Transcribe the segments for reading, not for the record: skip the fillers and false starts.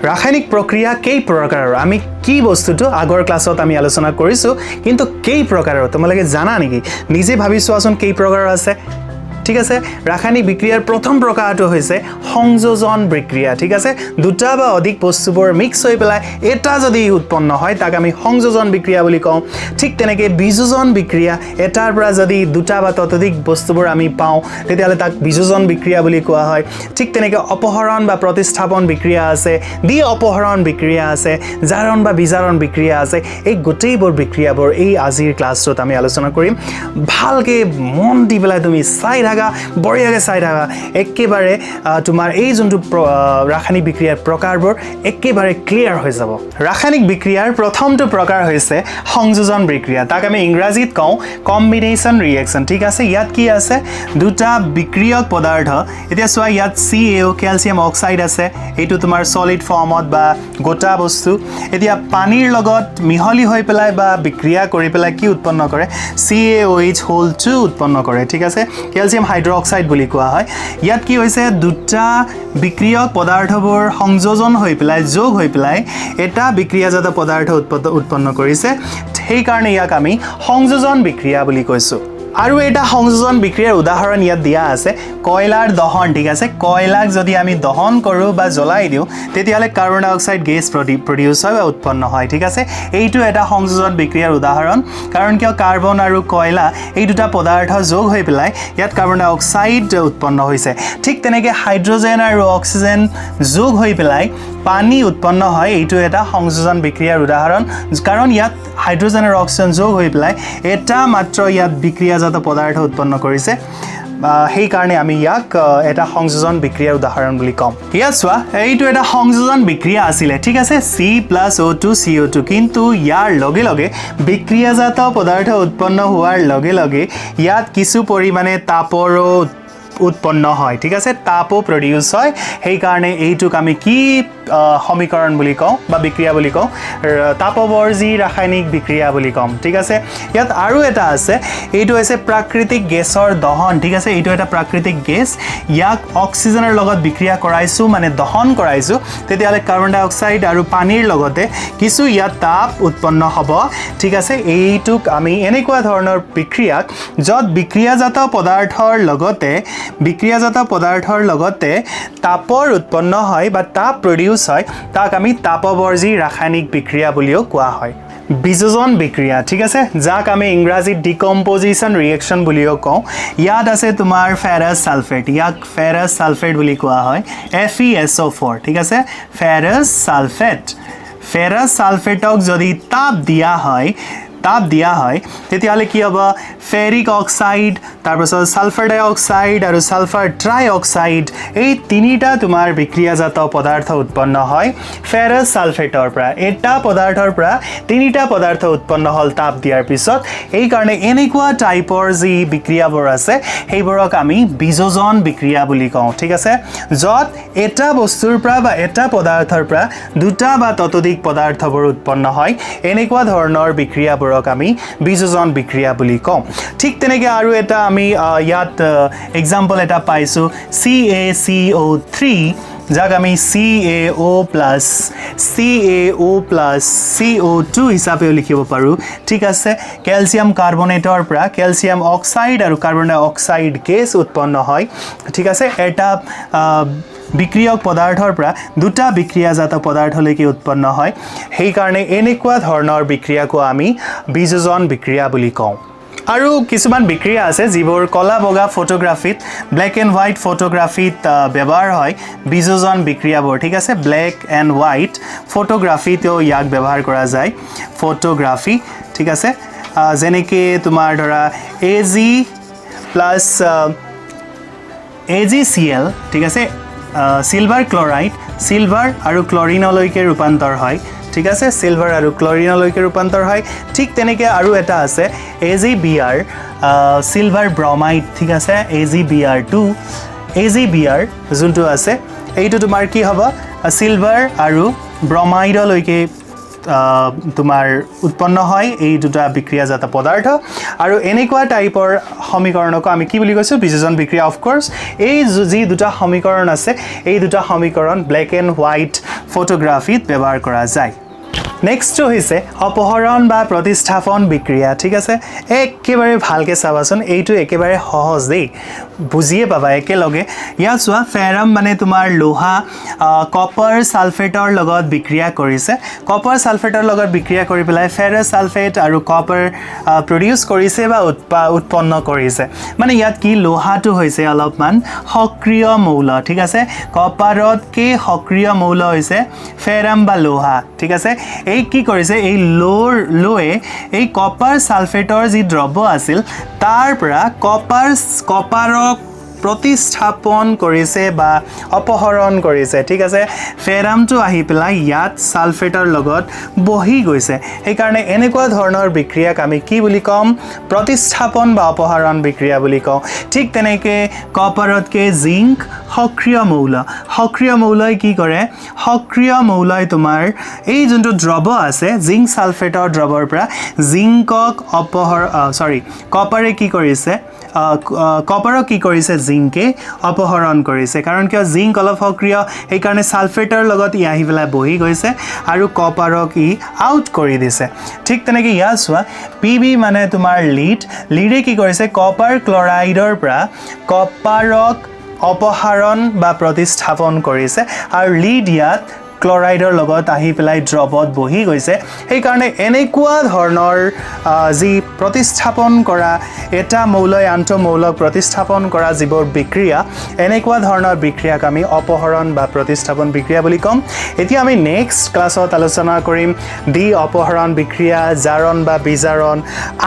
ৰাসায়নিক প্ৰক্ৰিয়া কেই প্ৰকাৰৰ? আমি কি বস্তুটো আগৰ ক্লাছত আমি আলোচনা কৰিছোঁ, কিন্তু কেই প্ৰকাৰৰ তোমালোকে জানা নেকি? নিজে ভাবি চোৱাচোন, কেই প্ৰকাৰৰ আছে? ঠিক আছে, ৰাসায়নিক বিক্ৰিয়াৰ প্ৰথম প্ৰকাৰটো হৈছে সংযোজন বিক্ৰিয়া, ঠিক আছে? দুটা বা অধিক বস্তুবোৰ মিক্স হৈ পেলাই এটা যদি উৎপন্ন হয়, তাক আমি সংযোজন বিক্ৰিয়া বুলি কওঁ। ঠিক তেনেকৈ বিযোজন বিক্ৰিয়া, এটাৰ পৰা যদি দুটা বা ততোধিক বস্তুবোৰ আমি পাওঁ, তেতিয়াহ'লে তাক বিযোজন বিক্ৰিয়া বুলি কোৱা হয়। ঠিক তেনেকৈ অপহৰণ বা প্ৰতিস্থাপন বিক্ৰিয়া আছে, দ্বি অপহৰণ বিক্ৰিয়া আছে, জাৰণ বা বিজাৰণ বিক্ৰিয়া আছে। এই গোটেইবোৰ বিক্ৰিয়াবোৰ এই আজিৰ ক্লাছটোত আমি আলোচনা কৰিম। ভালকৈ মন দি পেলাই তুমি চাই থাকা, বঢ়িয়াকৈ চাই থাকা। একেবাৰে তোমাৰ এই যোনটো ৰাসায়নিক বিক্ৰিয়াৰ প্ৰকাৰবোৰ একেবাৰে ক্লিয়াৰ হৈ যাব। ৰাসায়নিক বিক্ৰিয়াৰ প্ৰথমটো প্ৰকাৰ হৈছে সংযোজন বিক্ৰিয়া। তাক আমি ইংৰাজীত কওঁ কম্বিনেশ্যন ৰিয়েকশ্যন, ঠিক আছে? ইয়াত কি আছে? দুটা বিক্ৰিয়ক পদাৰ্থ। এতিয়া চোৱা, ইয়াত চিএঅ', কেলছিয়াম অক্সাইড আছে। এইটো তোমাৰ ছলিড ফৰ্মত বা গোটা বস্তু। এতিয়া পানীৰ লগত মিহলি হৈ পেলাই বা বিক্ৰিয়া কৰি পেলাই কি উৎপন্ন কৰে? CaOH whole 2 উৎপন্ন কৰে, ঠিক আছে? কেলছিয়াম হাইড্ৰক্সাইড বুলি কোৱা হয়। ইয়াত কি হৈছে? দুটা বিক্ৰিয়ক পদাৰ্থবোৰ সংযোজন হৈ পেলাই, যোগ হৈ পেলাই এটা বিক্ৰিয়াজাত পদাৰ্থ উৎপন্ন কৰিছে। সেইকাৰণে ইয়াক আমি সংযোজন বিক্ৰিয়া বুলি কৈছোঁ। আৰু এটা সংযোজন বিক্ৰিয়াৰ উদাহৰণ ইয়াত দিয়া আছে, কয়লাৰ দহন, ঠিক আছে? কয়লাক যদি আমি দহন কৰোঁ বা জ্বলাই দিওঁ, তেতিয়াহ'লে কাৰ্বন ডাই অক্সাইড গেছ প্ৰডিউচ হয় বা উৎপন্ন হয়, ঠিক আছে? এইটো এটা সংযোজন বিক্ৰিয়াৰ উদাহৰণ। কাৰণ কিয়? কাৰ্বন আৰু কয়লা এই দুটা পদাৰ্থ যোগ হৈ পেলাই ইয়াত কাৰ্বন ডাই অক্সাইড উৎপন্ন হৈছে। ঠিক তেনেকৈ হাইড্ৰজেন আৰু অক্সিজেন যোগ হৈ পেলাই পানী উৎপন্ন হয়। এইটো এটা সংযোজন বিক্ৰিয়াৰ উদাহৰণ, কাৰণ ইয়াত হাইড্ৰজেন আৰু অক্সিজেন যোগ হৈ পেলাই এটা মাত্ৰ ইয়াত বিক্ৰিয়াজাত পদাৰ্থ উৎপন্ন কৰিছে। সেইকাৰণে আমি ইয়াক এটা সংযোজন বিক্ৰিয়াৰ উদাহৰণ বুলি ক'ম। ইয়াত চোৱা, এইটো এটা সংযোজন বিক্ৰিয়া আছিলে, ঠিক আছে? C plus O2 CO2। কিন্তু ইয়াৰ লগে লগে বিক্ৰিয়াজাত পদাৰ্থ উৎপন্ন হোৱাৰ লগে লগে ইয়াত কিছু পৰিমাণে তাপৰো উৎপন্ন হয়, ঠিক আছে? তাপো প্ৰডিউচ হয়। সেইকাৰণে এইটোক আমি কি সমীকৰণ বুলি কওঁ বা বিক্ৰিয়া বুলি কওঁ? তাপবৰ্জী ৰাসায়নিক বিক্ৰিয়া বুলি ক'ম, ঠিক আছে? ইয়াত আৰু এটা আছে। এইটো হৈছে প্ৰাকৃতিক গেছৰ দহন, ঠিক আছে? এইটো এটা প্ৰাকৃতিক গেছ। ইয়াক অক্সিজেনৰ লগত বিক্ৰিয়া কৰাইছোঁ, মানে দহন কৰাইছোঁ, তেতিয়াহ'লে কাৰ্বন ডাই অক্সাইড আৰু পানীৰ লগতে কিছু ইয়াত তাপ উৎপন্ন হ'ব, ঠিক আছে? এইটোক আমি এনেকুৱা ধৰণৰ বিক্ৰিয়াক, য'ত বিক্ৰিয়াজাত পদাৰ্থৰ লগতে তাপৰ উৎপন্ন হয় বা তাপ প্ৰডিউচ হয়, তাক আমি তাপবৰ্জী ৰাসায়নিক বিক্ৰিয়া বুলিও কোৱা হয়। বিযোজন বিক্ৰিয়া, ঠিক আছে, যাক আমি ইংৰাজীত ডিকম্পজিশ্যন ৰিয়েকশ্যন বুলিও কওঁ। ইয়াত আছে তোমাৰ ফেৰাছ ছালফেট। ইয়াক ফেৰাছ ছালফেট বুলি কোৱা হয়, FeSO4, ঠিক আছে? Ferrous sulphate. ফেৰাছ ছালফেটক যদি তাপ দিয়া হয়, তেতিয়াহ'লে কি হ'ব? ফেৰিক অক্সাইড, তাৰপাছত ছালফাৰ ডাই অক্সাইড আৰু ছালফাৰ ট্ৰাই অক্সাইড, এই তিনিটা তোমাৰ বিক্ৰিয়াজাত পদাৰ্থ উৎপন্ন হয় ফেৰাছ ছালফেটৰ পৰা। এটা পদাৰ্থৰ পৰা তিনিটা পদাৰ্থ উৎপন্ন হ'ল তাপ দিয়াৰ পিছত। এইকাৰণে এনেকুৱা টাইপৰ যি বিক্ৰিয়াবোৰ আছে, সেইবোৰক আমি বিযোজন বিক্ৰিয়া বুলি কওঁ, ঠিক আছে? য'ত এটা বস্তুৰ পৰা বা এটা পদাৰ্থৰ পৰা দুটা বা ততোধিক পদাৰ্থবোৰ উৎপন্ন হয়, এনেকুৱা ধৰণৰ বিক্ৰিয়াবোৰক আমি বিযোজন বিক্ৰিয়া বুলি কওঁ। ঠিক তেনেকৈ আৰু এটা আমি ইয়াত এক্সাম্পল এটা পাইছোঁ, CaCO3, যাক আমি CaO plus CaO plus CO2 হিচাপেও লিখিব পাৰোঁ, ঠিক আছে? কেলছিয়াম কাৰ্বনেটৰ পৰা কেলছিয়াম অক্সাইড আৰু কাৰ্বন ডাই অক্সাইড গেছ উৎপন্ন হয়, ঠিক আছে? এটা বিক্ৰিয়ক পদাৰ্থৰ পৰা দুটা বিক্ৰিয়াজাত পদাৰ্থলৈকে উৎপন্ন হয়। সেইকাৰণে এনেকুৱা ধৰণৰ বিক্ৰিয়াকো আমি বিযোজন বিক্ৰিয়া বুলি কওঁ। আৰু কিছুমান বিক্ৰিয়া আছে যিবোৰ ক'লা বগা ফটোগ্ৰাফীত, ব্লেক এণ্ড হোৱাইট ফটোগ্ৰাফীত ব্যৱহাৰ হয় বিযোজন বিক্ৰিয়াবোৰ, ঠিক আছে? ব্লেক এণ্ড হোৱাইট ফটোগ্ৰাফীতেও ইয়াক ব্যৱহাৰ কৰা যায়, ফটোগ্ৰাফী, ঠিক আছে? যেনেকৈ তোমাৰ ধৰা Ag plus AgCl, ঠিক আছে? চিলভাৰ ক্লৰাইড, চিলভাৰ আৰু ক্লৰিনলৈকে ৰূপান্তৰ হয়, ঠিক আছে? চিলভাৰ আৰু ক্লৰিনলৈকে ৰূপান্তৰ হয়। ঠিক তেনেকৈ আৰু এটা আছে AgBr, silver bromide, ঠিক আছে? AgBr2, AgBr যোনটো আছে, এইটো তোমাৰ কি হ'ব? চিলভাৰ আৰু ব্ৰমাইডলৈকে তোমাৰ উৎপন্ন হয় এই দুটা বিক্ৰিয়াজাত পদাৰ্থ। আৰু এনেকুৱা টাইপৰ সমীকৰণকো আমি কি বুলি কৈছোঁ? বিযোজন বিক্ৰিয়া। অফক'ৰ্ছ এই যি দুটা সমীকৰণ আছে, এই দুটা সমীকৰণ ব্লেক এণ্ড হোৱাইট ফটোগ্ৰাফীত ব্যৱহাৰ কৰা যায়। নেক্সটটো হৈছে অপহৰণ বা প্ৰতিস্থাপন বিক্ৰিয়া, ঠিক আছে? একেবাৰে ভালকৈ চাবাচোন, এইটো একেবাৰে সহজ দেই, বুজিয়ে পাবা একেলগে। ইয়াত চোৱা, ফেৰাম মানে তোমাৰ লোহা, কপাৰ ছালফেটৰ লগত বিক্ৰিয়া কৰিছে। কপাৰ ছালফেটৰ লগত বিক্ৰিয়া কৰি পেলাই ফেৰাছ ছালফেট আৰু কপাৰ প্ৰডিউচ কৰিছে বা উৎপন্ন কৰিছে। মানে ইয়াত কি, লোহাটো হৈছে অলপমান সক্ৰিয় মৌল, ঠিক আছে? কপাৰতকৈ সক্ৰিয় মৌল হৈছে ফেৰাম বা লোহা, ঠিক আছে? এই কি কৰিছে, এই লোৱে এই কপাৰ ছালফেটৰ যি দ্ৰব্য আছিল, তাৰ পৰা কপাৰক প্ৰতিস্থাপন কৰিছে বা অপহৰণ কৰিছে, ঠিক আছে? ফেৰামটো আহি পেলাই ইয়াত ছালফেটৰ লগত বহি গৈছে। সেইকাৰণে এনেকুৱা ধৰণৰ বিক্ৰিয়াক আমি কি বুলি ক'ম? প্ৰতিস্থাপন বা অপহৰণ বিক্ৰিয়া বুলি কওঁ। ঠিক তেনেকৈ কপাৰতকৈ জিংক সক্ৰিয় মৌল। সক্ৰিয় মৌলই কি কৰে? সক্ৰিয় মৌলই তোমাৰ এই যোনটো দ্ৰৱ আছে, জিংক ছালফেটৰ দ্ৰৱৰ পৰা জিংকক অপহৰ চৰি কপাৰে কি কৰিছে, কপাৰক কি কৰিছে, জিংকে অপহৰণ কৰিছে। কাৰণ কিয়? জিংক অলপ সক্ৰিয়, সেইকাৰণে ছালফেটৰ লগত ই আহি পেলাই বহি গৈছে আৰু কপাৰক ই আউট কৰি দিছে। ঠিক তেনেকৈ ইয়াত চোৱা, পি বি মানে তোমাৰ লিড। লিডে কি কৰিছে? কপাৰ ক্লৰাইডৰ পৰা কপাৰক অপসাৰণ বা প্ৰতিস্থাপন কৰিছে আৰু লিড ইয়াত ক্লৰাইডৰ লগত আহি পেলাই দ্ৰৱত বহি গৈছে। সেইকাৰণে এনেকুৱা ধৰণৰ যি প্ৰতিস্থাপন কৰা, এটা মৌলই আনটো মৌলক প্ৰতিস্থাপন কৰা যিবোৰ বিক্ৰিয়া, এনেকুৱা ধৰণৰ বিক্ৰিয়াক আমি অপহৰণ বা প্ৰতিস্থাপন বিক্ৰিয়া বুলি ক'ম। এতিয়া আমি নেক্সট ক্লাছত আলোচনা কৰিম দ্বি অপহৰণ বিক্ৰিয়া, জাৰণ বা বিজাৰণ।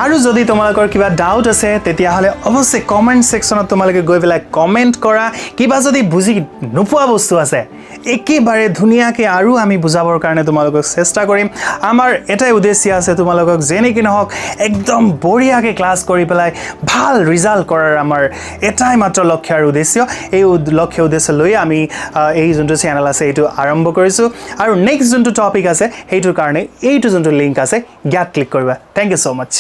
আৰু যদি তোমালোকৰ কিবা ডাউট আছে, তেতিয়াহ'লে অৱশ্যে কমেণ্ট ছেকশ্যনত তোমালোকে গৈ পেলাই কমেণ্ট কৰা। কিবা যদি বুজি নোপোৱা বস্তু আছে, একেবাৰে ধুনীয়াকৈ আৰু আমি বুজাবৰ কাৰণে তোমালোকক চেষ্টা কৰিম। আমাৰ এটাই উদ্দেশ্য আছে, তোমালোকক যেনেকি নহওক একদম বঢ়িয়াকৈ ক্লাছ কৰি পেলাই ভাল ৰিজাল্ট কৰাৰ আমাৰ এটাই মাত্ৰ লক্ষ্য আৰু উদ্দেশ্য। এই লক্ষ্য উদ্দেশ্য লৈ আমি এই যোনটো চেনেল আছে, এইটো আৰম্ভ কৰিছোঁ। আৰু নেক্সট যোনটো টপিক আছে, সেইটোৰ কাৰণে এইটো যোনটো লিংক আছে, ইয়াত ক্লিক কৰিবা। Thank you so much.